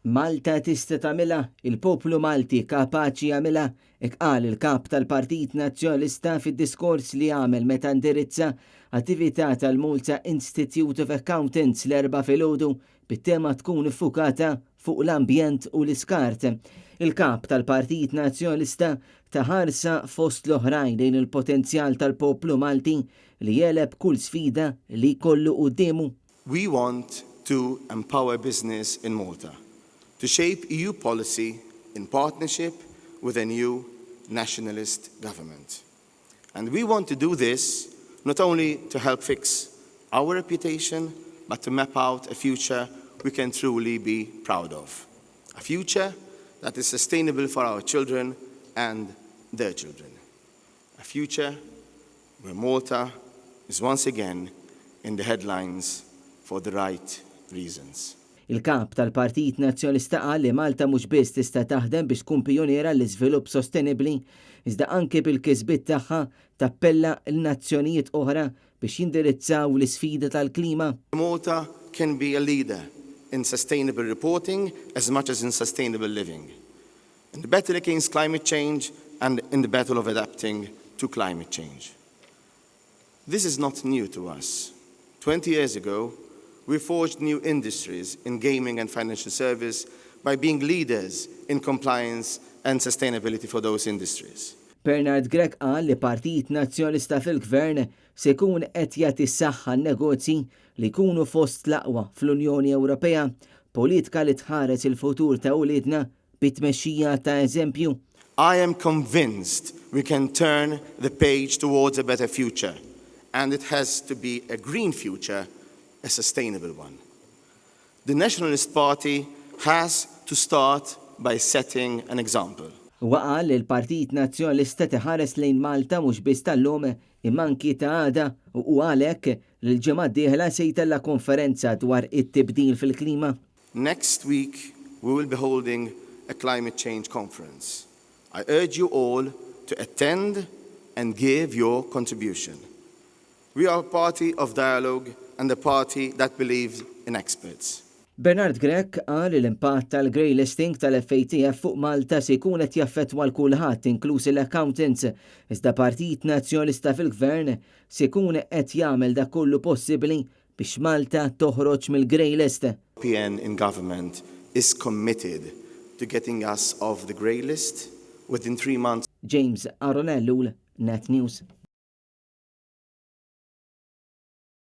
Malta tista' tagħmilha, il-poplu Malti kapaċi jagħmilha, hekk qal il-Kap tal-Partit Nazzjonalista fid-diskors li għamel meta indirizza attività tal-Malta Institute of Accountants l-Erbgħa filgħodu bit-tema tkun iffukata fuq l-ambjent u l-iskart. Il-Kap tal-Partit Nazzjonalista ta ħarsa fost l-oħrajn lejn il-potenzjal tal-poplu Malti li jegħleb kull sfida li jkollu quddiemu. We want to empower business in Malta, to shape EU policy in partnership with a new nationalist government. And we want to do this not only to help fix our reputation, but to map out a future we can truly be proud of. A future that is sustainable for our children and their children. A future where Malta is once again in the headlines for the right reasons. Il-Kap tal-Partit Nazzjonalista qal li Malta mhux biss tista' taħdem biex tkun pijuniera l-iżvilupp sostenibbli, iżda anke bil-kisbiet tagħha tappella l-nazzjonijiet oħra biex jindirizzaw l-isfida tal-klima. Malta can be a leader in sustainable reporting as much as in sustainable living. In the battle against climate change and in the battle of adapting to climate change. This is not new to us. 20 years ago, we forged new industries in gaming and financial service by being leaders in compliance and sustainability for those industries. Bernard Grech qal li Partit Nazzjonalista fil-Gvern se jkun qed jagħti saħħa negozji li jkunu fost l-aqwa fl-Unjoni Ewropea, politika li tħares il-futur ta' uliedna bit-tmexxija ta' eżempju. I am convinced we can turn the page towards a better future, and it has to be a green future, a sustainable one. The Nationalist Party has to start by setting an example. Huwa qal li l-Partit Nazzjonalista iħares lejn Malta mhux biss tal-lum imma anki ta' għada u għalhekk li l-ġimgħa d-dieħla se jtella' konferenza dwar it-tibdil fil-klima. Next week, we will be holding a climate change conference. I urge you all to attend and give your contribution. We are a party of dialogue and a party that believes in experts. Bernard Grech qal li l-impatt tal-grey listing tal-FATF fuq Malta se jkun qed jaffettwa lil kulħadd, inkluż l-accountants, iżda Partit Nazzjonalista fil-Gvern se jkun qed jagħmel dak kollu possibbli biex Malta toħroġ mill-grey list. PN in government is committed to getting us off the grey list within 3 months. James Aronellu, Net News.